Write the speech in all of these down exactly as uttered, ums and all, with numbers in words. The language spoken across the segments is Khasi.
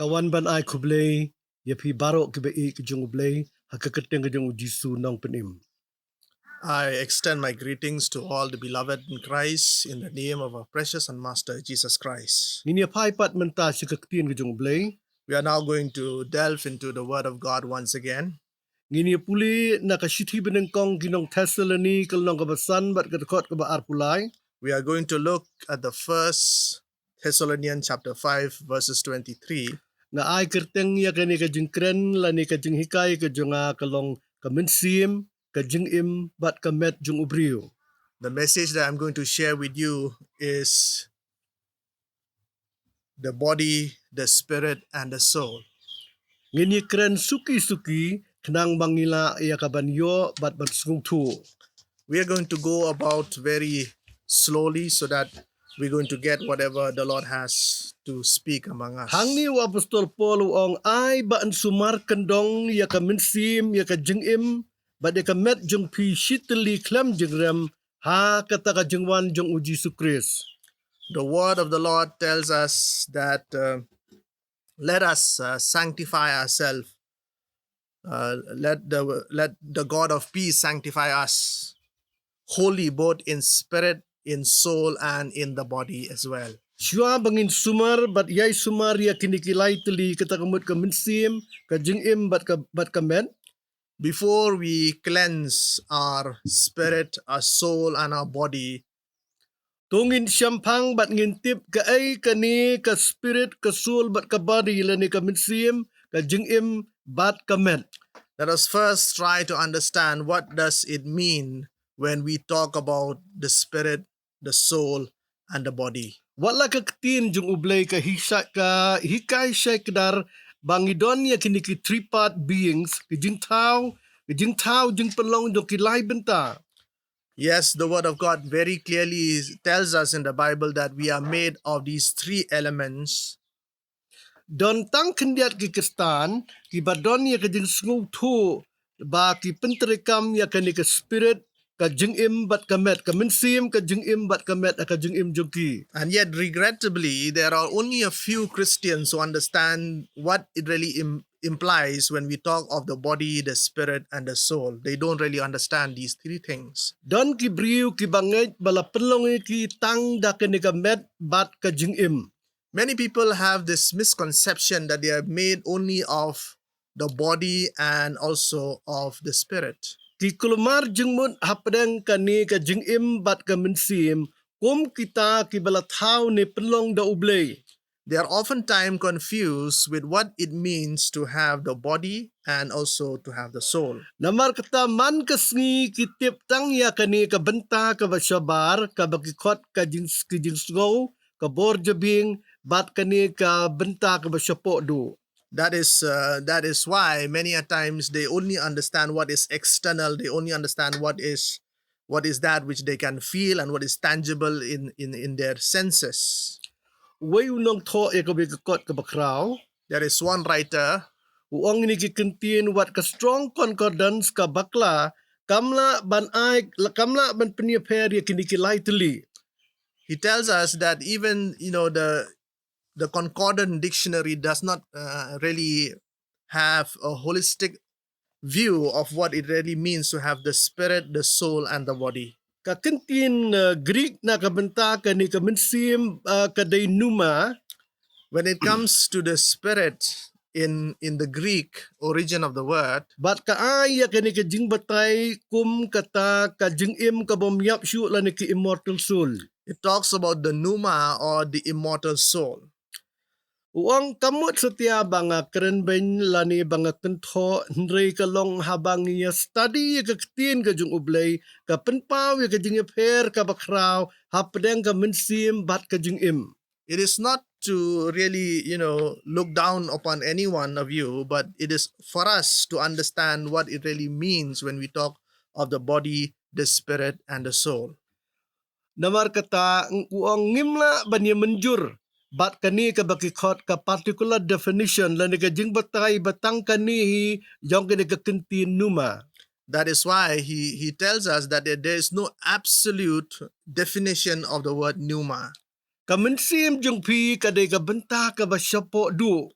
Wan ban ai khublei ïa phi baroh kiba ïeit ki jong U Blei ha ka kyrteng ka jong U Jisu Nongpynim. I extend my greetings to all the beloved in Christ in the name of our precious and Master Jesus Christ. Ngin ïa phai pat mynta sha ka ktien ka jong U Blei. We are now going to delve into the Word of God once again. Ngin ïa pule na ka shithi banyngkong ki nong Thessaloni ka lynnong kaba san bad ka dkhot kaba arphew lai. We are going to look at the first Thessalonians chapter five verses twenty-three. Nga ai kyrteng ïa kane ka jingkren lane ka jinghikai ka jong nga ka long ka mynsiem, ka jingim bad ka met jong u briew. The message that I'm going to share with you is the body, the spirit, and the soul. Ngin ïa kren suki suki khnang ba ngi lah ïa ka ban ïoh bad ban sngewthuh. We are going to go about very slowly so that we're going to get whatever the Lord has to speak among us. Hangne u Apostol Paul u ong, ai ba yn sumar kyndong ïa ka mynsiem, ïa ka jingim bad ïa ka met jong phi shitylli khlem jingrem ha kata ka jingwan jong u Jisu Khrist. The word of the Lord tells us that uh, let us uh, sanctify ourselves. Uh, let the let the God of peace sanctify us wholly, both in spirit, in soul, and in the body as well. Shuwa ba ngin sumar bad ïai sumar ïa kine ki lai tylli, kata ka mut ka mynsiem, ka jingim bad ka bad ka met. Before we cleanse our spirit, our soul, and our body, to ngin shemphang bad ngin tip kaei kane ka spirit, ka soul bad ka body, lane ka mynsiem, ka jingim bad ka met. Let us first try to understand what does it mean when we talk about the spirit, the soul, and the body. Wat la ka ktien jong U Blei ka hi sha ka hikai shai kdar ba ngi don ïa kine ki three part beings, ki jingthaw, ki jingthaw jingpynlong jong ki lai bynta. Yes, the word of God very clearly tells us in the Bible that we are made of these three elements. Don tang khyndiat ki Khristan kiba don ïa ka jingsngewthuh ba ki pyntreikam ïa kane ka spirit, ka jingim bad ka met, ka mynsiem, ka jingim bad ka met, ka jingim jong ki. And yet, regrettably, there are only a few Christians who understand what it really im- implies when we talk of the body, the spirit, and the soul. They don't really understand these three things. Don ki briew kiba ngeit ba la pynlong ïa ki tang da kane ka met bad ka jingim. Many people have this misconception that they are made only of the body and also of the spirit. Ki kulmar jingmut hapdeng kane ka jingim bad ka mynsiem, kum kita kiba la thaw ne pynlong da U Blei. They are oftentimes confused with what it means to have the body and also to have the soul. Namar kata man ka sngi ki tip tang ïa kane ka bynta kaba shabar, kaba ki khot ka jing ki jingsngew, ka bor jabieng, bad kane ka bynta kaba shapoh duh. That is uh, that is why many a times they only understand what is external, they only understand what is what is that which they can feel and what is tangible in in in their senses. Wei u nongthoh ïa kawei ka kot kaba khraw. There is one writer. U ong ïa kine ki kyntien, wat ka strong concordance ka bakla kam lah ban ai, kam lah ban pynïapher ïa kine ki lai tylli. He tells us that even, you know, the the concordant dictionary does not uh, really have a holistic view of what it really means to have the spirit, the soul, and the body. Ka kyntien uh, Greek na ka bynta kane ka mynsiem uh, ka dei pneuma. When it comes to the spirit in in the Greek origin of the word, bad ka ai ïa kane ka jingbatai kum kata ka jingim ka bym ïap shuh lane ka immortal soul. It talks about the pneuma or the immortal soul. U ong, kam mut satia ba nga kren beiñ lane ba nga kynthoh, hynrei ka long haba ngi ïa study ïa ka ktien ka jong U Blei, ka pynpaw ïa ka jingïapher kaba khraw hapdeng ka mynsiem bad ka jingim. It is not to really, you know, look down upon any one of you, but it is for us to understand what it really means when we talk of the body, the spirit, and the soul. Namar kata, u ong, ngim lah ban ïa mynjur bad kane kaba ki khot ka particular definition lane ka jingbatai ba tang kane hi jong kane ka kyntien pneuma. That is why he he tells us that there, there is no absolute definition of the word pneuma. Ka mynsiem jong phi ka dei ka bynta kaba shapoh duh.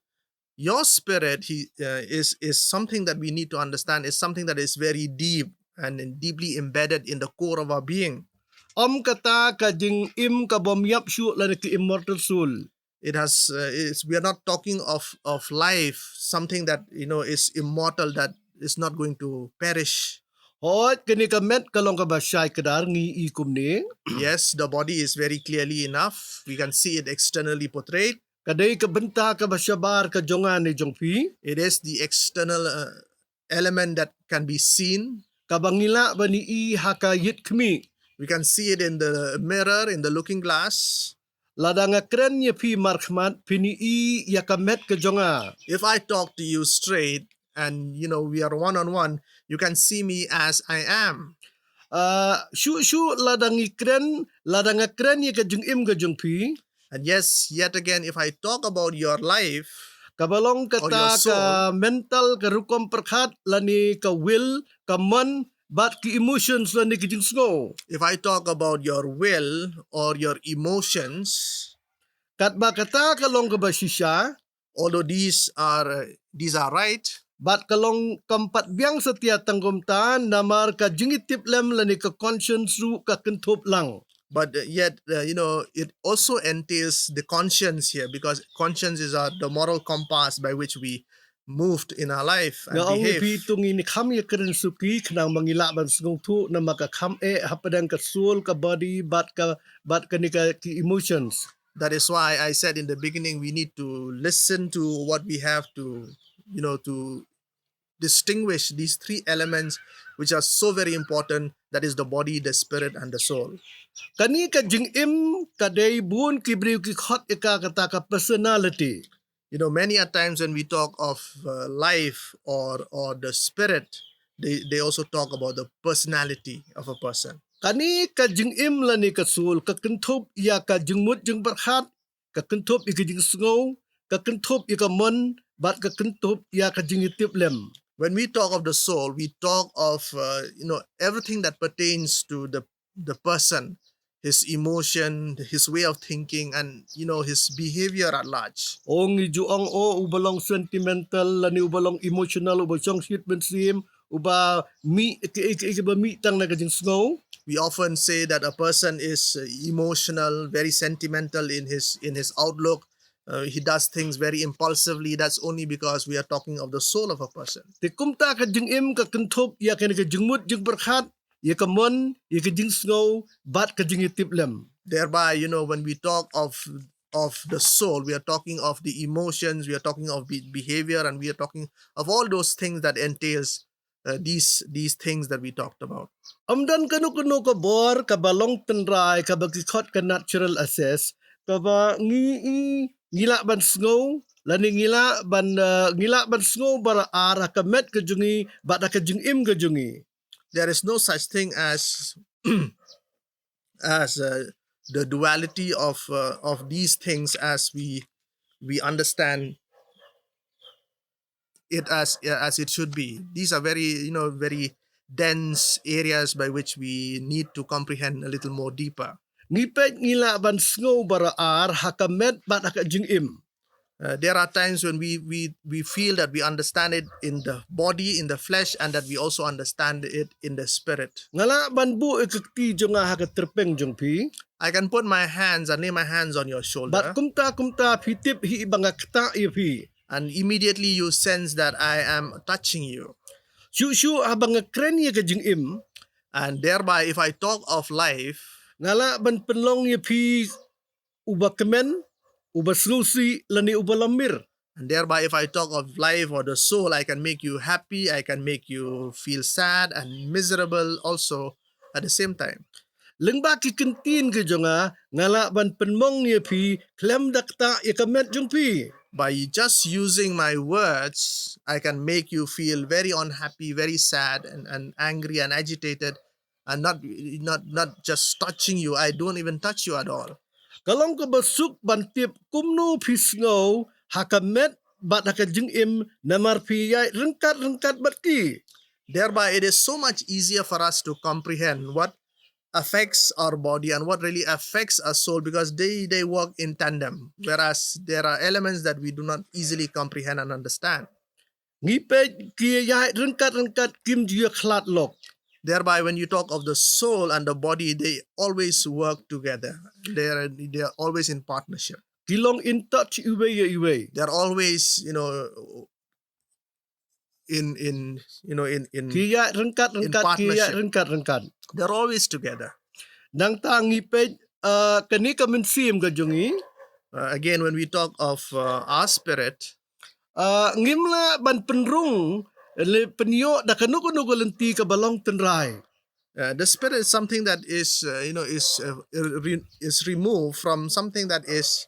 Your spirit he, uh, is, is something that we need to understand, is something that is very deep and deeply embedded in the core of our being. Ym kata ka jingim ka bym ïap shuh lane ka immortal soul. It has, uh, it's, we are not talking of, of life, something that, you know, is immortal, that is not going to perish. Hooid, kane ka met ka long kaba shai kdar, ngi i kumne. Yes, the body is very clearly enough. We can see it externally portrayed. Ka dei ka bynta kaba shabar ka jong nga ne jong phi. It is the external, uh, element that can be seen. Kaba ngi lah ban i ha ka ïit khmih. We can see it in the mirror, in the looking glass. Lada nga kren ïa phi markhmat, phin i ïa ka met ka jong nga. If I talk to you straight and, you know, we are one on one, you can see me as I am. Ah, shuh shuh lada ngi kren, lada nga kren ïa ka jingim ka jong phi. And yes, yet again, if I talk about your life, kaba long kata ka mental, ka rukom pyrkhat, lane ka will, ka mon, bad ki emotions lane ki jingsngew. If I talk about your will or your emotions, katba kata ka long kaba shisha, although these are, uh, these are right, bad ka long kam pat biang satia tang kumta, namar ka jingïatiplem lane ka conscience ruh ka kynthup lang. But, uh, yet, uh, you know, it also entails the conscience here, because conscience is, uh, the moral compass by which we moved in our life and behave. Nga ong ïa phi, to ngin kham ïa kren suki khnang ba ngi lah ban sngewthuh namar ka kham eh hapdeng ka soul, ka body, bad ka, bad kane ka ki emotions. That is why I said in the beginning, we need to listen to what we have to, you know, to distinguish these three elements which are so very important, that is the body, the spirit, and the soul. Kane ka jingim ka dei bun ki briew ki khot ïa ka kata ka personality. You know, many a times when we talk of, uh, life or, or the spirit, they, they also talk about the personality of a person. Kane ka jingim lane ka soul ka kynthup ïa ka jingmut jingpyrkhat, ka kynthup ïa ka jingsngew, ka kynthup ïa ka mon, bad ka kynthup ïa ka jingïatiplem. When we talk of the soul, we talk of, uh, you know, everything that pertains to the, the person, his emotion, his way of thinking, and, you know, his behavior at large. Ong ngi ju ong, o, uba long sentimental, lane uba long emotional, uba shong shit mynsiem, uba mih, ki, ki, ki, uba mih tang na ka jingsngew. We often say that a person is, uh, emotional, very sentimental in his, in his outlook. Uh, he does things very impulsively. That's only because we are talking of the soul of a person. Te kumta ka jingim ka kynthup ïa kane ka jingmut jingpyrkhat, ïa ka mon, ïa ka jingsngew, bad ka jingïatiplem. Thereby, you know, when we talk of, of the soul, we are talking of the emotions, we are talking of be-, behavior, and we are talking of all those things that entails, uh, these, these things that we talked about. Ym don kano kano ka bor kaba long tynrai kaba ki khot ka natural access, kaba ngi, ngi, ngi lah ban sngew, lane ngi lah ban, uh, ngi lah ban sngew baroh ar ha ka met ka jong ngi, bad ha ka jingim ka jong ngi. There is no such thing as, as, uh, the duality of, uh, of these things as we, we understand it as, uh, as it should be. These are very, you know, very dense areas by which we need to comprehend a little more deeper. Ngi peit ngi lah ban sngew baroh ar ha ka met bad ha ka jingim. Uh, there are times when we, we, we feel that we understand it in the body, in the flesh, and that we also understand it in the spirit. Nga lah ban buh ïa ka kti jong nga ha ka tyrpeng jong phi. I can put my hands and lay my hands on your shoulder. Bad kumta kumta phi tip hi ba nga ktah ïa phi. And immediately you sense that I am touching you. Shuh shuh haba nga kren ïa ka jingim. And thereby, if I talk of life, nga lah ban pynlong ïa phi uba kmen, uba sngewsih, lane uba lamir. And thereby, if I talk of life or the soul, I can make you happy, I can make you feel sad and miserable also at the same time. Lyngba ki ktien ki jong nga, nga lah ban pynmong ïa phi khlem da ktah ïa ka met jong phi. By just using my words, I can make you feel very unhappy, very sad, and, and angry and agitated, and not, not, not just touching you. I don't even touch you at all. Ka long kaba suk ban tip kumno phi sngew ha ka met bad ha ka jingim namar phi ïaid ryngkat ryngkat bad ki. Thereby, it is so much easier for us to comprehend what affects our body and what really affects our soul, because they, they work in tandem, whereas there are elements that we do not easily comprehend and understand. Ngi peit ki ïaid ryngkat ryngkat kim ju ïakhlad lok. Thereby, when you talk of the soul and the body, they always work together. They are, they are always in partnership. Ki long in touch iwei ïa iwei. They are always, you know, in, in, you know, in, in, ki ïaid ryngkat ryngkat, ki ïaid ryngkat ryngkat. They're always together. Nangta ngi peit, uh, kane ka mynsiem ka jong ngi. Uh, again, when we talk of, uh, our spirit, uh, ngim lah ban pynrung, leh pynïoh da kano kano ka lynti kaba long tynrai. Uh, the spirit is something that is, uh, you know, is, uh, re-, is removed from something that is,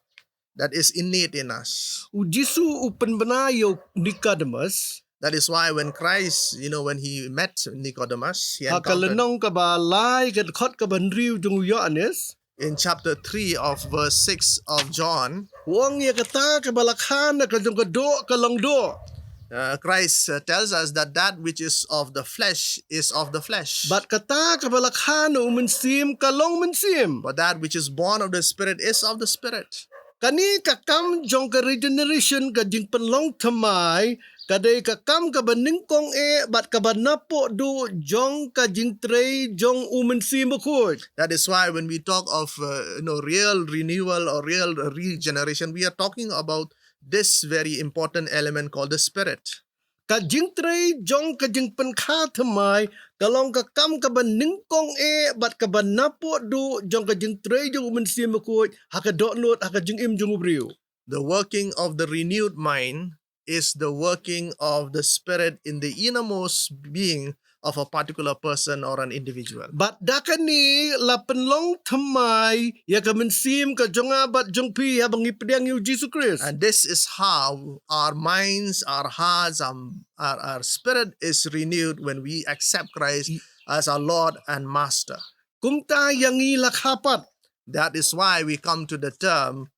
that is innate in us. U Jisu u pynbna ïa u Nicodemus. That is why when Christ, you know, when he met Nicodemus, he encountered. Ha ka lynnong kaba lai ka dkhot kaba hynriew jong u Ïoannis. In chapter three of verse six of John, u ong ïa kata kaba la kha na ka jong ka doh ka long doh. Uh, Christ, uh, tells us that that which is of the flesh is of the flesh. Bad kata kaba la kha na u mynsiem ka long mynsiem. But that which is born of the Spirit is of the Spirit. Kane ka kam jong ka regeneration, ka jingpynlong thymmai, ka dei ka kam kaba nyngkong eh bad kaba napoh duh jong ka jingtrei jong u Mynsiem Bakhuid. That is why when we talk of, uh, you know, real renewal or real regeneration, we are talking about this very important element called the Spirit. Ka jingtrei jong ka jingpynkha thymmai ka long ka kam kaba nyngkong eh bad kaba napoh duh jong ka jingtrei jong u Mynsiem Bakhuid ha ka dohnud, ha ka jingim jong u briew. The working of the renewed mind is the working of the Spirit in the innermost being of a particular person or an individual. Bad da kane la pynlong thymmai ïa ka mynsiem ka jong nga bad jong phi haba ngi pdiang ïa u Jisu Khrist. And this is how our minds, our hearts, um, our, our spirit is renewed when we accept Christ as our Lord and Master. Kumta ïa ngi la kha pat. That is why we come to the term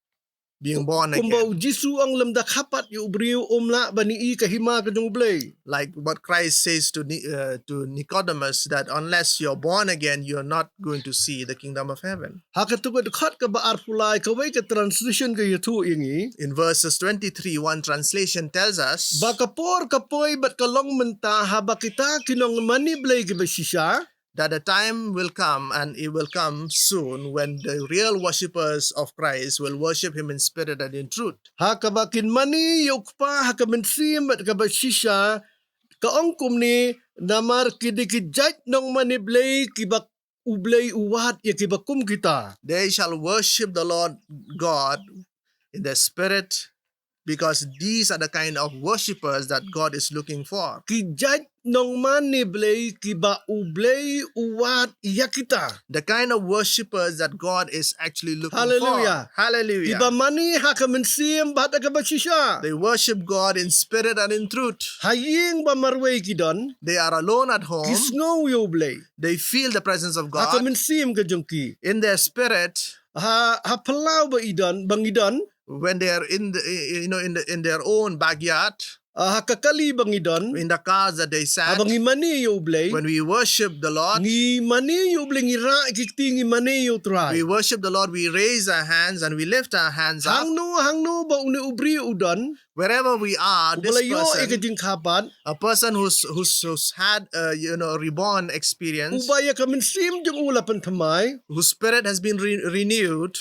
being born again. Kumba u Jisu u ong, lymda kha pat ïa u briew um lah ban ïohi ka hima ka jong u Blei. Like what Christ says to Ni-, uh, to Nicodemus, that unless you're born again, you're not going to see the kingdom of heaven. Ha katu ka dkhot kaba arphew lai, kawei ka translation ka ïathuh ïa ngi. In verses twenty-three, one translation tells us, ba ka por ka poi bad ka long mynta haba kita ki nongmane Blei kiba shisha, that the time will come, and it will come soon, when the real worshippers of Christ will worship him in spirit and in truth. Ha kaba kin mane ïa u Kpa ha ka mynsiem bad kaba shisha, ka ong kumne, namar ki dei ki jait nongmane Blei kiba u Blei u wad ïa kiba kum kita. They shall worship the Lord God in the spirit, because these are the kind of worshippers that God is looking for. Ki jait nongmane Blei kiba u Blei u wad ïa kita. The kind of worshippers that God is actually looking for. Hallelujah. Hallelujah. Kiba mane ha ka mynsiem bad ha kaba shisha. They worship God in spirit and in truth. Ha ïing ba marwei ki don. They are alone at home. Ki sngew ïa u Blei. They feel the presence of God. Ha ka mynsiem ka jong ki. In their spirit. Ha, ha phyllaw ba i don, ba ngi don. When they are in the, you know, in the, in their own backyard. Ah, ha ka kali ba ngi don. In the cars that they sat. Haba ngi mane ïa u Blei. When we worship the Lord. Ngi mane ïa u Blei, ngi rah ki kti, ngi mane ïa u Trai. We worship the Lord, we raise our hands and we lift our hands up. Hangno, hangno ba une u briew u don. Wherever we are, this person, uba la ïoh ïa ka jingkha pat, a person who's, who's, who's had a, you know, reborn experience, uba ïa ka mynsiem jong u la pynthymmai, whose spirit has been re-, renewed,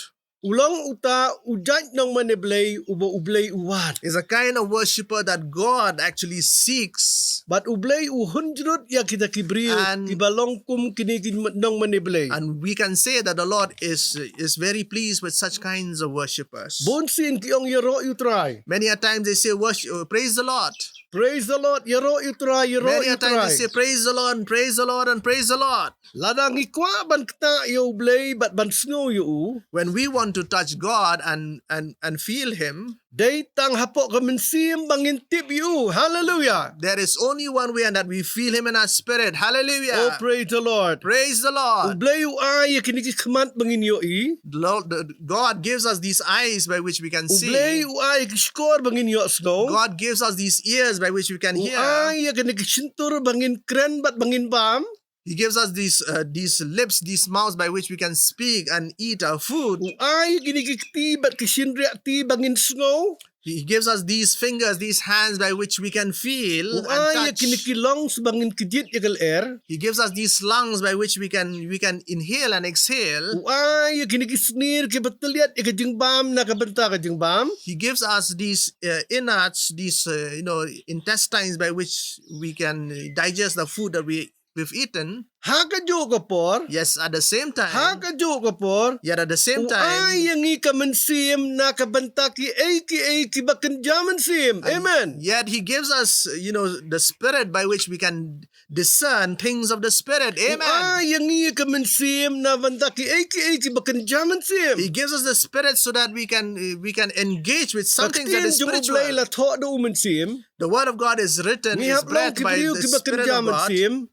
u long uta u jait nongmane Blei uba u Blei u wad. Is a kind of worshipper that God actually seeks. Bad u Blei u hunjrut ïa kita ki briew, and kiba long kum kine ki nongmane Blei. And we can say that the Lord is, is very pleased with such kinds of worshippers. Bunsien ki ong ïaroh ïa u Trai. Many a times they say, "Worship, uh, praise the Lord." Praise the Lord, ïaroh ïa u Trai, ïaroh ïa u Trai. Many a times they say, "Praise the Lord, and praise the Lord, and praise the Lord." Lada ngi kwah ban ktah ïa u Blei bad ban sngew ïa u. When we want to touch God and, and, and feel him, dei tang hapoh ka mynsiem ba ngin tip ïa u. Hallelujah. There is only one way, and that we feel him in our spirit. Hallelujah. Oh, praise the Lord. Praise the Lord. U Blei u ai ïa kine ki khmat ba ngin ïohi. The Lord, the, God gives us these eyes by which we can see. U Blei u ai ïa ki shkor ba ngin ïohsngew. God gives us these ears by which we can hear. U ai ïa kine ki shyntur ba ngin kren bad ba ngin bam. He gives us these, uh, these lips, these mouths by which we can speak and eat our food. U ai ïa kine ki kti bad ki shynriahti ba ngin sngew. He gives us these fingers, these hands by which we can feel and touch. U ai ïa kine ki lungs ba ngin kjit ïa ka lyer. He gives us these lungs by which we can, we can inhale and exhale. U ai ïa kine ki snier kiba tylliat ïa ka jingbam na ka bynta ka jingbam. He gives us these, uh, innards, these, uh, you know, intestines by which we can, uh, digest the food that we we've eaten. Ha kajuh ka por. Yes, at the same time. Ha kajuh ka por. Yet at the same time. U ai ïa ngi ka mynsiem na ka bynta kiei kiei kiba kynja mynsiem. And amen. Yet he gives us, you know, the spirit by which we can discern things of the spirit. Amen. U ai ïa ngi ka mynsiem na bynta kiei kiei kiba kynja mynsiem. He gives us the spirit so that we can, uh, we can engage with something that is spiritual. Ka ktien jong U Blei la thoh da u mynsiem. The word of God is written, is breathed by the Spirit of God. Ngi hap long ki briew kiba kynja mynsiem.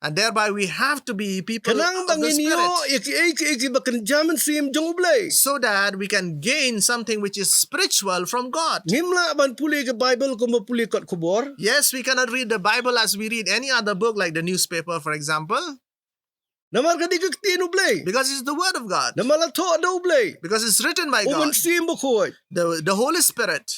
And thereby we have to be people of the Spirit. Khnang ba ngin ïoh ïa kiei kiei kiba kynja mynsiem jong U Blei. So that we can gain something which is spiritual from God. Ngim lah ban pule ka Bible kumba pule kot khubor. Yes, we cannot read the Bible as we read any other book like the newspaper, for example. Namar ka dei ka ktien U Blei. Because it's the word of God. Namar la thoh da U Blei. Because it's written by God. U Mynsiem Bakhuid. The, the Holy Spirit.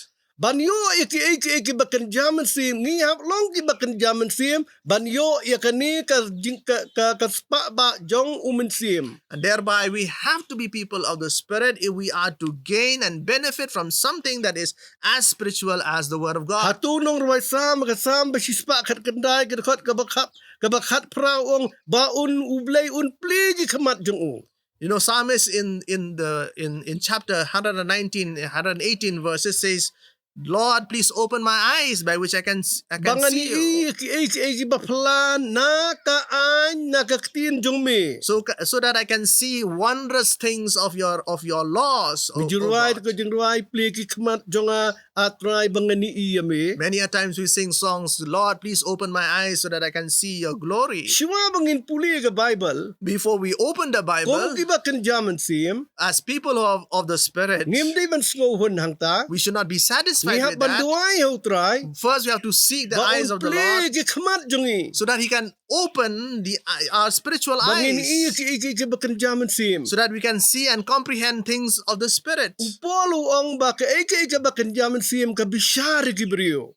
Ban ïoh ïa kiei kiei kiba kynja mynsiem, ngi hap long kiba kynja mynsiem, ban ïoh ïa kane ka jing-, ka, ka, ka spah bah jong U Mynsiem. And thereby we have to be people of the Spirit if we are to gain and benefit from something that is as spiritual as the word of God. Hato nongrwai Salm, ka Salm ba shispah khatkhyndai, ka dkhot kaba khat, kaba khatphra u ong ba un U Blei un plie ki khmat jong u. You know, psalmist in, in the, in, in chapter hundred and nineteen, hundred and eighteen verses says, "Lord, please open my eyes by which I can s-, I can see you." Ba ngan ïohi ïa kiei kiei kiba phylla na ka aiñ, na ka ktien jong me. So ca-, so that I can see wondrous things of your, of your laws, O, O God. Ngi ju rwai da ka jingrwai, plie ki khmat jong nga, A Trai, ba ngan ïohi ïa me. Many a times we sing songs, "Lord, please open my eyes so that I can see your glory." Shuwa ba ngin pule ka Bible. Before we open the Bible, kum kiba kynja mynsiem, as people of, of the Spirit, ngim dei ban sngewhun hangta. We should not be satisfied with that. Ngi hap ban duwai ha U Trai. First, we have to seek the eyes of the Lord. Ba un plie ki khmat jong ngi. So that he can open the eye, our spiritual eyes. Ba ngin ïohi ïa kiei kiei kiba kynja mynsiem. So that we can see and comprehend things of the Spirit. U Paul u ong ba kaei kaei kaba kynja mynsiem ka bishar ïa ki briew.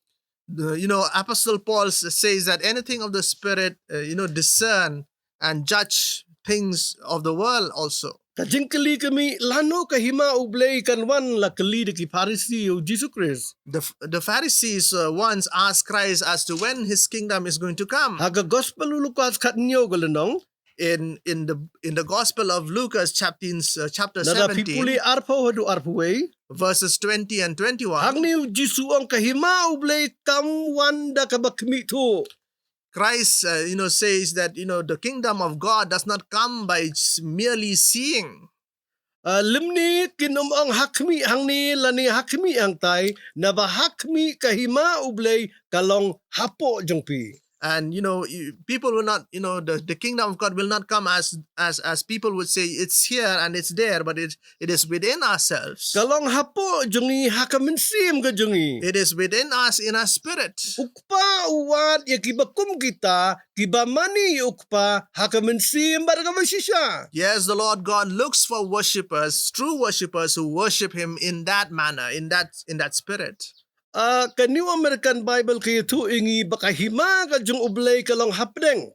The, you know, Apostle Paul s-, says that anything of the Spirit, uh, you know, discern and judge things of the world also. Ka jingkylli ka mih, lano ka hima U Blei kan wan, la kylli da ki Pharisi ïa U Jisu Khrist. The F-, the Pharisees, uh, once asked Christ as to when his kingdom is going to come. Ha ka Gospel u Lukas khathynñiew ka lynnong. In, in the, in the Gospel of Lucas, chapter, uh, chapter seventeen, nada phi pule arphew haduh arphew wei, verses twenty and twenty-one. Hangne U Jisu u ong ka hima U Blei kam wan da kaba khmih thuh. Christ, uh, you know, says that, you know, the kingdom of God does not come by s-, merely seeing. Uh, lymne kin ym ong ha khmih hangne lane ha khmih hangtai, naba ha khmih ka hima U Blei ka long hapoh jong phi. And, you know, you, people will not, you know, the, the kingdom of God will not come as, as, as people would say, "It's here and it's there," but it, it is within ourselves. Ka long hapoh jong ngi, ha ka mynsiem ka jong ngi. It is within us, in our spirit. U Kpa u wad ïa kiba kum kita, kiba mane ïa U Kpa ha ka mynsiem bad ha kaba shisha. Yes, the Lord God looks for worshippers, true worshippers who worship him in that manner, in that, in that spirit. Ah, ka New American Bible ka ïathuh ïa ngi ba ka hima ka jong U Blei ka long hapdeng.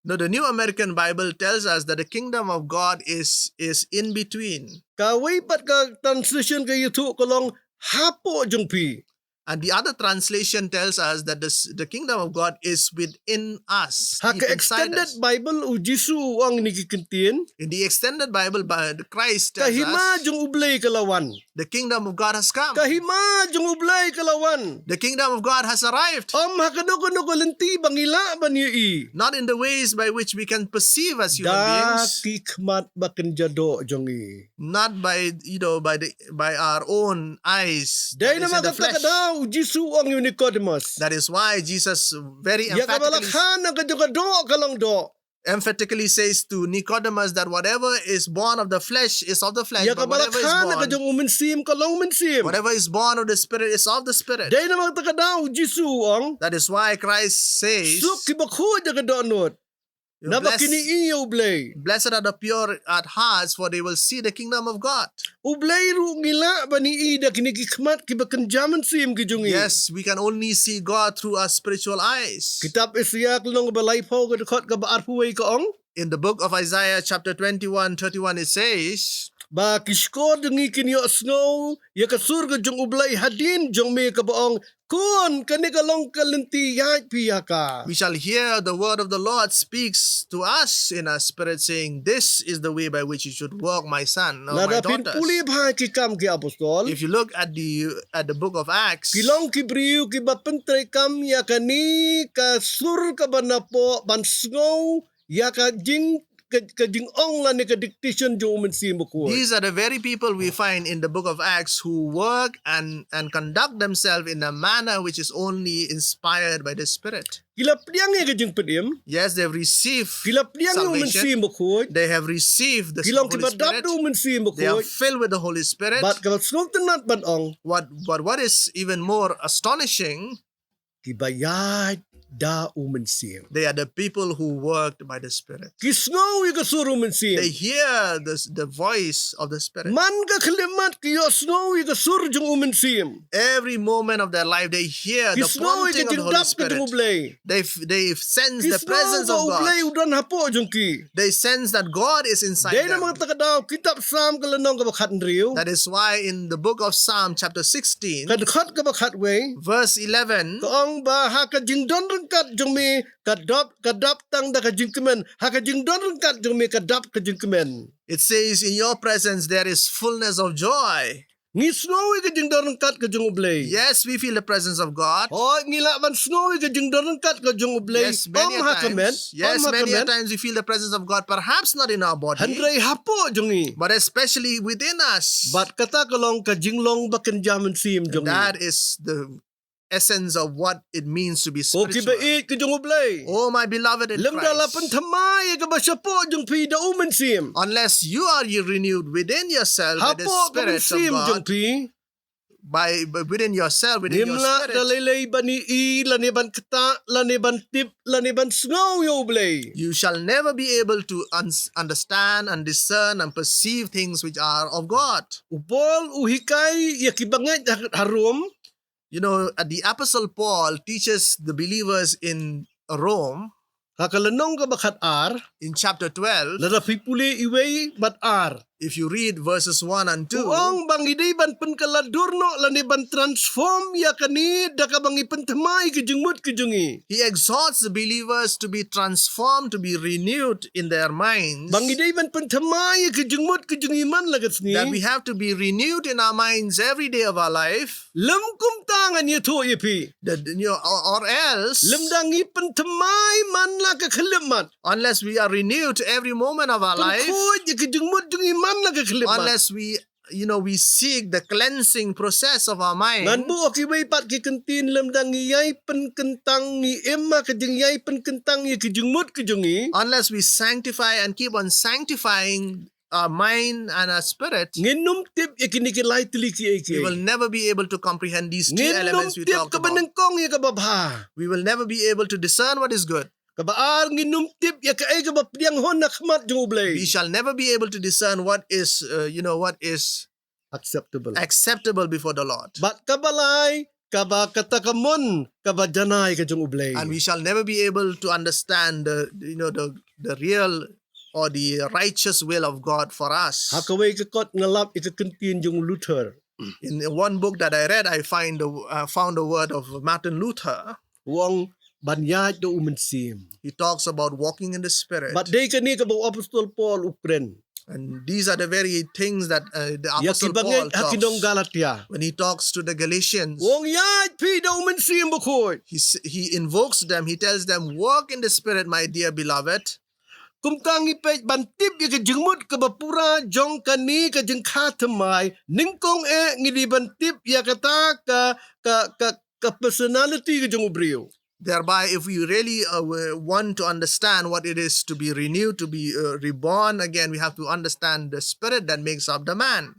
No, the New American Bible tells us that the kingdom of God is, is in between. Kawei pat ka translation ka ïathuh ka long hapoh jong phi. And the other translation tells us that the s-, the kingdom of God is within us, deep inside us. Ha ka Extended Bible, U Jisu u ong ïa kine ki kyntien. In the Extended Bible, by the Christ tells us, ka hima jong U Blei ka la wan. The kingdom of God has come. Ka hima jong U Blei ka la wan. The kingdom of God has arrived. Ym ha kano kano ka lynti ba ngi lah ban ïohi. Not in the ways by which we can perceive as human beings. Da ki khmat ba kynja doh jong ngi. Not by, you know, by the, by our own eyes, that is in the flesh. Dei namar kata ka daw U Jisu u ong ïa u Nicodemus. That is why Jesus very emphatically, ïa kaba la kha na ka jong ka doh ka long doh. Emphatically says to Nicodemus that whatever is born of the flesh is of the flesh, but whatever is born, ïa kaba la kha na ka jong u Mynsiem ka long mynsiem. Whatever is born of the Spirit is of the Spirit. Dei namar kata ka daw U Jisu u ong. That is why Christ says, suk kiba khuid da ka dohnud. Naba kin ïohi ïa U Blei. Blessed are the pure at hearts, for they will see the kingdom of God. U Blei ruh ngi lah ban ïohi da kine ki khmat kiba kynja mynsiem ki jong ngi. Yes, we can only see God through our spiritual eyes. Kitab Isaiah ka lynnong ba laiphew ka dkhot kaba arphew wei ka ong. In the book of Isaiah, chapter twenty-one, thirty-one, it says, ba ki shkor jong ngi kin ïohsngew ïa ka sur ka jong U Blei hadien jong me kaba ong, khun, kane ka long ka lynti ïaid phi ïa ka. We shall hear the word of the Lord speaks to us in our spirit, saying, "This is the way by which you should walk, my son, or my daughter." Lada phin pule bha ki Kam ki Apostol, if you look at the, at the book of Acts, ki long ki briew kiba pyntreikam ïa kane ka sur kaba napoh ban sngew ïa ka jing, ka, ka jingong lane ka dictation jong U Mynsiem Bakhuid. These are the very people we find in the book of Acts who work and, and conduct themselves in a manner which is only inspired by the Spirit. Ki la pdiang ïa ka jingpynim. Yes, they've received salvation. Ki la pdiang ïa U Mynsiem Bakhuid. They have received the Holy Spirit. Ki long kiba dap da U Mynsiem Bakhuid. They are filled with the Holy Spirit. Bad kaba sngewtynnat ban ong, what, but what is even more astonishing, kiba ïaid da U Mynsiem. They are the people who worked by the Spirit. Ki sngew ïa ka sur U Mynsiem. They hear the, the voice of the Spirit. Man ka khyllipmat ki ïohsngew ïa ka sur jong U Mynsiem. Every moment of their life, they hear the prompting of the Holy Spirit. Ki sngew ïa ka jingdap ka jong U Blei. They f-, they sense the presence of God. Ki sngew ba U Blei u don hapoh jong ki. They sense that God is inside them. Dei namar kata ka daw, kitab Salm ka lynnong kaba khathynriew. That is why in the book of Psalm, chapter sixteen, ka dkhot kaba khatwei, verse eleven, ka ong ba ha ka jingdon ryngkat jong me ka dap, ka dap tang da ka jingkmen. Ha ka jingdon ryngkat jong me ka dap ka jingkmen. It says, "In your presence there is fullness of joy." Ngi sngew ïa ka jingdon ryngkat ka jong U Blei. Yes, we feel the presence of God. Hooid, ngi lah ban sngew ïa ka jingdon ryngkat ka jong U Blei. Yes, many a times. Ym ha ka met. Yes, many a times we feel the presence of God, perhaps not in our body, hynrei hapoh jong ngi. But especially within us. Bad kata ka long ka jinglong ba kynja mynsiem jong ngi. That is the essence of what it means to be spiritual. O ki ba ïeit ki jong U Blei. Oh, my beloved in Christ. Lymda la pynthymmai ïa kaba shapoh jong phi da U Mynsiem. Unless you are renewed within yourself by the Spirit of God, hapoh ka mynsiem jong phi, by, by within yourself, within your spirit, ngim lah da lei lei ban ïohi, lane ban ktah, lane ban tip, lane ban sngew ïa U Blei. You shall never be able to un-, understand and discern and perceive things which are of God. U Paul u hikai ïa ki bangeit ha, ha Rom. You know, uh, the Apostle Paul teaches the believers in Rome. Ha ka lynnong kaba khatar. In chapter twelve. Lada phi pule iwei bad ar. If you read verses one and two. U ong ba ngi dei ban pynkylla dur noh lane ban transform ïa kane da kaba ngi pynthymmai ïa ki jingmut ki jong ngi. He exhorts the believers to be transformed, to be renewed in their minds. Ba ngi dei ban pynthymmai ïa ki jingmut ki jong ngi man la ka sngi. That we have to be renewed in our minds every day of our life. Lym kumta ngan ïathuh ïa phi. That, you know, or, or else, lymda ngi pynthymmai man la ka khyllipmat. Unless we are renewed every moment of our life. Pynkhuid ïa ki jingmut jong ngi man la ka khyllipmat. Unless we, you know, we seek the cleansing process of our mind. Ngan buh ha kiwei pat ki kyntien, lymda ngi ïai pynkyntang, ngi im ha ka jingïai pynkyntang ïa ki jingmut ki jong ngi. Unless we sanctify and keep on sanctifying our mind and our spirit, ngin ym tip ïa kine ki lai tylli kiei kiei. We will never be able to comprehend these two elements we talked about. Ngin ym tip kaba nyngkong ïa kaba bha. We will never be able to discern what is good. Kaba ar, ngin ym tip ïa kaei kaba pdiang hun na khmat jong U Blei. We shall never be able to discern what is, uh, you know, what is acceptable, acceptable before the Lord. Bad kaba lai, kaba kata ka mon kaba janai ka jong U Blei. And we shall never be able to understand the, you know, the, the real or the righteous will of God for us. Ha kawei ka kot nga lap ïa ka kyntien jong Luther. In one book that I read, I find the, uh, found the word of Martin Luther. U ong ban ïaid da U Mynsiem. He talks about walking in the Spirit. Bad dei kane kaba u Apostol Paul u kren. And these are the very things that, uh, the Apostle Paul talks. Ïa ki bangeit ha ki nong Galatia. When he talks to the Galatians, u ong ïaid phi da U Mynsiem Bakhuid. He s-, he invokes them, he tells them, "Walk in the Spirit, my dear beloved." Kumta ngi peit ban tip ïa ka jingmut kaba pura jong kane ka jingkha thymmai, nyngkong eh ngi dei ban tip ïa kata ka, ka, ka, ka personality ka jong u briew. Thereby, if we really, uh, w-, want to understand what it is to be renewed, to be, uh, reborn again, we have to understand the spirit that makes up the man.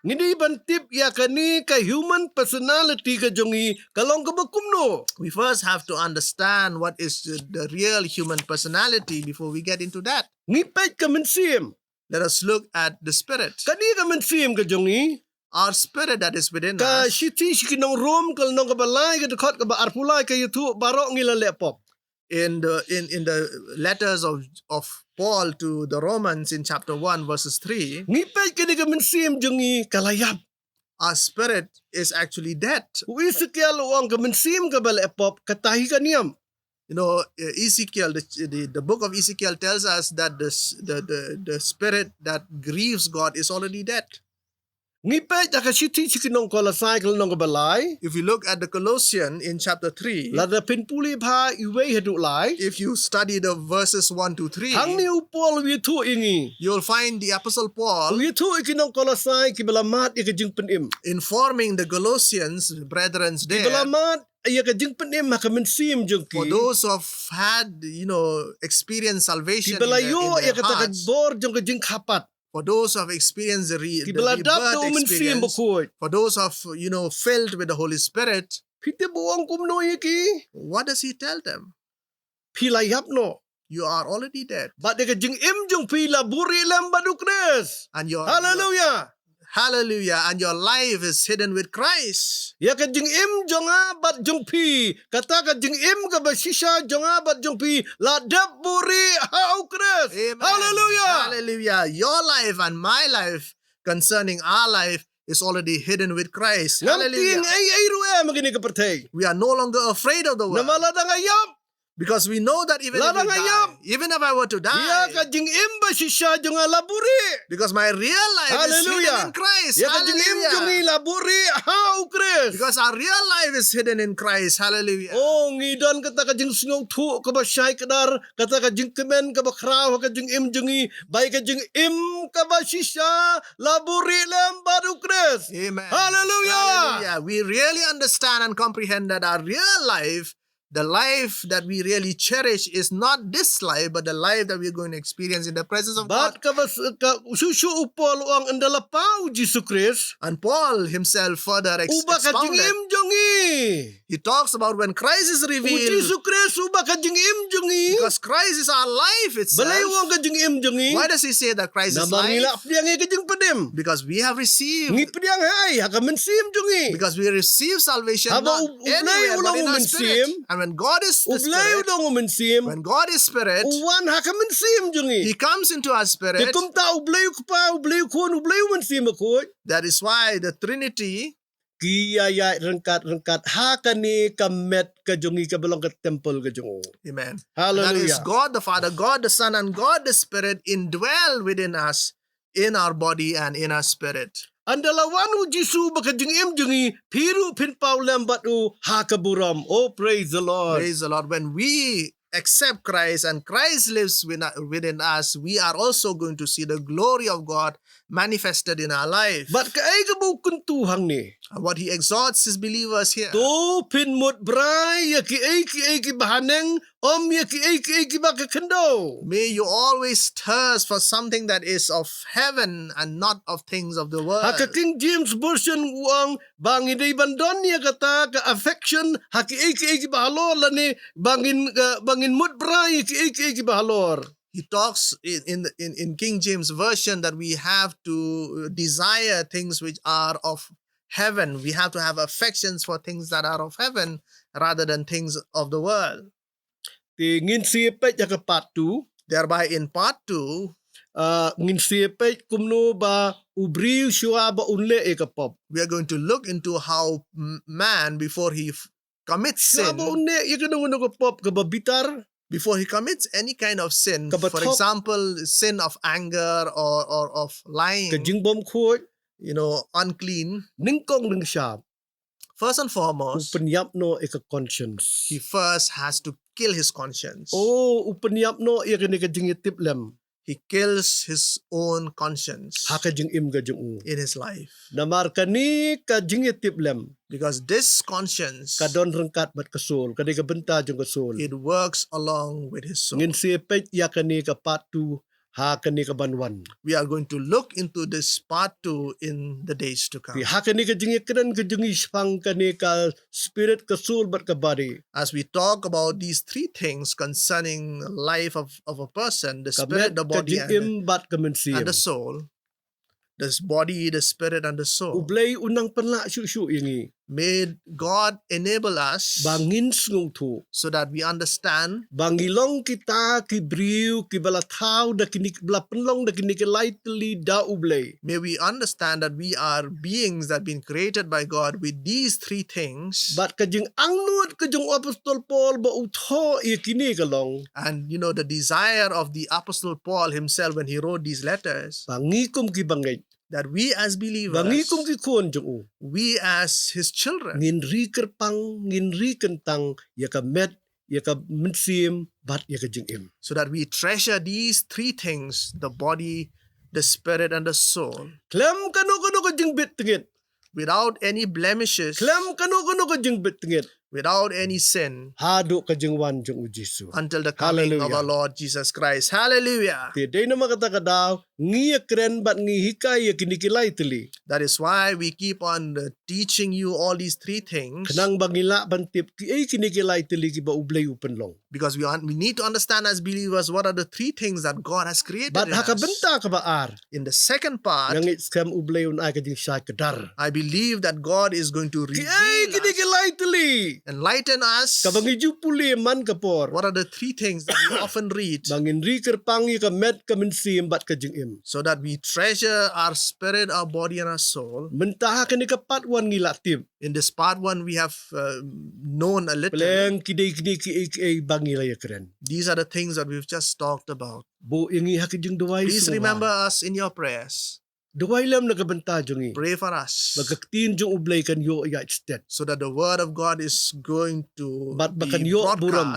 Ngi dei ban tip ïa kane ka human personality ka jong ngi ka long kaba kumno. We first have to understand what is the real human personality before we get into that. Ngi peit ka mynsiem. Let us look at the spirit. Kane ka mynsiem ka jong ngi. Our spirit that is within us. Ka shithi sha ki nong Rom ka lynnong kaba lai ka dkhot kaba arphew lai ka ïathuh baroh ngi la leh pop. In the in in the letters of of Paul to the Romans in chapter one verses three. Ngi peit kane ka mynsiem jong ngi ka la ïap. Our spirit is actually dead. U Ezekiel u ong ka mynsiem kaba leh pop kata hi ka niam. You know, uh, Ezekiel, the, the, the book of Ezekiel tells us that the, s- the, the, the spirit that grieves God is already dead. Ngi peit da ka shithi sha ki nong Kolosai ka lynnong kaba lai. If you look at the Colossians in chapter three, lada phin pule bha iwei haduh lai. If you study the verses one to three, hangne u Paul u ïathuh ïa ngi. You'll find the Apostle Paul. U ïathuh ïa ki nong Kolosai kiba la mad ïa ka jingpynim. Informing the Colossians, brethren, there. Kiba la mad ïa ka jingpynim ha ka mynsiem jong ki. For those who have had, you know, experienced salvation in their, in their hearts. Kiba la ïoh ïa kata ka bor jong ka jingkha pat. For those who have experienced the re-, the rebirth experience. Kiba la dap da u Mynsiem Bakhuid. For those who have, you know, filled with the Holy Spirit. Phi tip u ong kumno ïa ki? What does he tell them? Phi la ïap noh. You are already dead. Bad ïa ka jingim jong phi la buhrieh lem bad u Khrist. And your, Hallelujah. Hallelujah. And your life is hidden with Christ. Ïa ka jingim jong nga bad jong phi. Kata ka jingim kaba shisha jong nga bad jong phi la dep buhrieh ha u Khrist. Amen. Hallelujah. Hallelujah. Your life and my life concerning our life is already hidden with Christ. Hallelujah. Ngam tieng ei ei ruh em ha kane ka pyrthei. We are no longer afraid of the world. Namar lada nga ïap. Because we know that even if we die, even if I were to die, ïa ka jingim ba shisha jong nga la buhrieh. Because my real life is hidden in Christ. Hallelujah. Ïa ka jingim jong ngi la buhrieh ha u Khrist. Because our real life is hidden in Christ. Hallelujah. Oh, ngi don kata ka jingsngewthuh kaba shai kdar, kata ka jingkmen kaba khraw ha ka jingim jong ngi, ba ïa ka jingim kaba shisha la buhrieh lem bad u Khrist. Amen. Hallelujah. Hallelujah. We really understand and comprehend that our real life, the life that we really cherish is not this life, but the life that we're going to experience in the presence of God. Bad kaba s-, ka shuh shuh u Paul u ong ynda la pha u Jisu Khrist. And Paul himself further ex-, expounded. Uba ka jingim jong ngi. He talks about when Christ is revealed. U Jisu Khrist uba ka jingim jong ngi. Because Christ is our life itself. Balei u ong ka jingim jong ngi? Why does he say that Christ is life? Namar ngi la pdiang ïa ka jingpynim. Because we have received. Ngi pdiang ha ei, ha ka mynsiem jong ngi. Because we receive salvation not anywhere, but in our spirit. Haba u, u Blei u long u Mynsiem. And when God is the Spirit, u Blei u long u Mynsiem. When God is Spirit, u wan ha ka mynsiem jong ngi. He comes into our spirit. Te kumta u Blei u Kpa, u Blei u Khun, u Blei u Mynsiem Bakhuid. That is why the Trinity ki ïaid ryngkat ryngkat ha kane ka met ka jong ngi kaba long ka temple ka jong u. Amen. Hallelujah. And that is God the Father, God the Son, and God the Spirit indwell within us, in our body and in our spirit. Ynda la wan u Jisu ba ka jingim jong ngi, phi ruh phin paw lem bad u ha ka burom. Oh, praise the Lord. Praise the Lord. When we accept Christ and Christ lives within, within us, we are also going to see the glory of God manifested in our life. Bad kaei kaba u kyntu hangne. And what he exhorts his believers here. To phin mut brai ïa kiei kiei kiba haneng, ym ïa kiei kiei kiba ka khyndew. May you always thirst for something that is of heaven and not of things of the world. Ha ka King James Version u ong, ba ngi dei ban don ïa kata ka affection ha kiei kiei kiba halor lane ba ngin, eh, ba ngin mut brai ïa kiei kiei kiba halor. He talks in, in, in, in King James Version that we have to desire things which are of heaven. We have to have affections for things that are of heaven rather than things of the world. Te ngin sa peit ha ka part two. Thereby in part two, ah, ngin sa peit kumno ba u briew shuwa ba un leh ïa ka pop. We are going to look into how m-, man before he f-, commits sin. Shuwa ba un leh ïa kano kano ka pop kaba bitar. Before he commits any kind of sin, kaba thok. For example, sin of anger or, or of lying. Ka jingbymkhuid. You know, unclean. Nyngkong nyngshap. First and foremost, u pynïap noh ïa ka conscience. He first has to kill his conscience. Oh, u pynïap noh ïa kane ka jingïatiplem. He kills his own conscience. Ha ka jingim ka jong u. In his life. Namar kane ka jingïatiplem. Because this conscience, ka don ryngkat bad ka soul, ka dei ka bynta jong ka soul. It works along with his soul. Ngin sa peit ïa kane ka part two Ha kane ka ban wan. We are going to look into this part two in the days to come. Phi ha kane ka jingïakren ka jong ngi shaphang kane ka spirit, ka soul bad ka body. As we talk about these three things concerning life of, of a person, the spirit, the body, and the, bad ka mynsiem, and the soul. This body, the spirit, and the soul. U Blei un nang pynlah shuh shuh ïa ngi. May God enable us, ba ngin sngewthuh, so that we understand, ba ngi long kita ki briew kiba la thaw da kine, ba la pynlong da kine ki lai tylli da U Blei. May we understand that we are beings that have been created by God with these three things. Bad ka jingangnud ka jong u Apostol Paul ba u thoh ïa kine ka long, and, you know, the desire of the Apostle Paul himself when he wrote these letters, ba ngi kum ki bangeit, that we as believers, ba ngi kum ki khun jong u, we as his children, ngin ri kyrpang, ngin ri kyntang ïa ka met, ïa ka mynsiem bad ïa ka jingim. So that we treasure these three things, the body, the spirit, and the soul. Khlem kano kano ka jingbit tngit. Without any blemishes. Khlem kano kano ka jingbit tngit. Without any sin. Haduh ka jingwan jong u Jisu. Until the coming of our Lord Jesus Christ. Hallelujah. Te dei namar kata ka daw ngi ïakren bad ngi hikai ïa kine ki lai tylli. That is why we keep on, uh, teaching you all these three things. Khnang ba ngi lah ban tip kiei kine ki lai tylli kiba U Blei u pynlong. Because we want, we need to understand as believers what are the three things that God has created in us. Bad ha ka bynta kaba ar, in the second part, nga ngeit skhem U Blei un ai ka jingshai kdar. I believe that God is going to reveal us, kiei kine ki lai tylli, enlighten us, kaba ngi ju pule man ka por, what are the three things that we often read, ba ngin ri kyrpang ïa ka met, ka mynsiem bad ka jingim. So that we treasure our spirit, our body, and our soul. Mynta ha kane ka part one ngi la tip. In this part one, we have, uh, known a little. Pleng ki dei kine kiei kiei ba ngi la ïakren. These are the things that we've just talked about. Buh ïa ngi ha ki jingduwai. Please remember us in your prayers. Duwai lem na ka bynta jong ngi. Pray for us. Ba ka ktien jong U Blei kan ïoh ïaid stet. So that the word of God is going to be broadcast. Bad ba kan ïoh burom.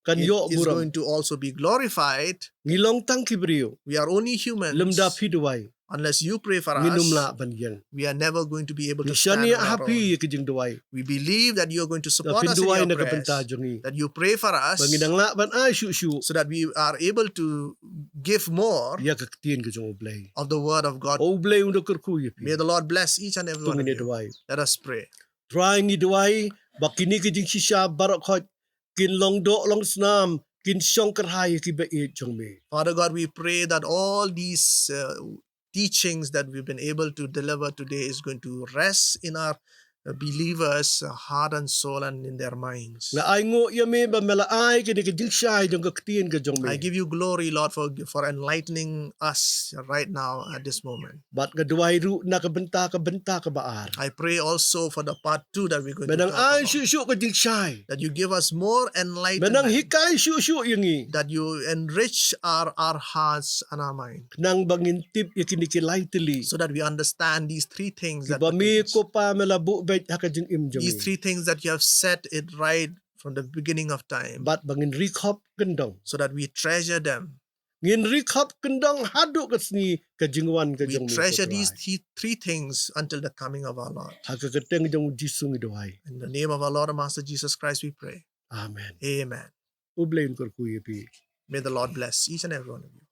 Kan ïoh burom. It is going to also be glorified. Ngi long tang ki briew. We are only humans. Lymda phi duwai, unless you pray for us, ngin ym lah ban ïeng. We are never going to be able to stand on our own. Ngi shaniah ha phi ïa ki jingduwai. We believe that you are going to support us in your prayers. Ba phin duwai na ka bynta jong ngi. That you pray for us. Ba ngin nang lah ban ai shuh shuh. So that we are able to give more. Ïa ka ktien ka jong U Blei. Of the word of God. U Blei un da kyrkhu ïa phi. May the Lord bless each and every one of you. To ngin ïa duwai. Let us pray. Trai, ngi duwai ba kine ki jingshisha baroh khoit kin long doh long snam, kin shong kyrhai ïa ki ba ïeit jong me. Father God, we pray that all these, uh, teachings that we've been able to deliver today is going to rest in our, uh, believers', uh, heart and soul and in their minds. Nga ainguh ïa me ba me la ai kane ka jingshai jong ka ktien ka jong me. I give you glory, Lord, for, for enlightening us right now at this moment. Bad nga duwai ruh na ka bynta, ka bynta kaba ar. I pray also for the part two that we're going to talk about. Me nang ai shuh shuh ka jingshai. That you give us more enlightenment. Me nang hikai shuh shuh ïa ngi. That you enrich our, our hearts and our mind. Khnang ba ngin tip ïa kine ki lai tylli. So that we understand these three things that, kiba me ko Pa me la buh beit ha ka jingim jong ngi. These three things that you have set it right from the beginning of time. Bad ba ngin ri khop kyndong. So that we treasure them. Ngin ri khop kyndong haduh ka sngi ka jingwan ka jong me. We treasure these three, three things until the coming of our Lord. Ha ka kyrteng jong U Jisu ngi duwai. In the name of our Lord and Master Jesus Christ we pray. Amen. Amen. U Blei un kyrkhu ïa phi. May the Lord bless each and every one of you.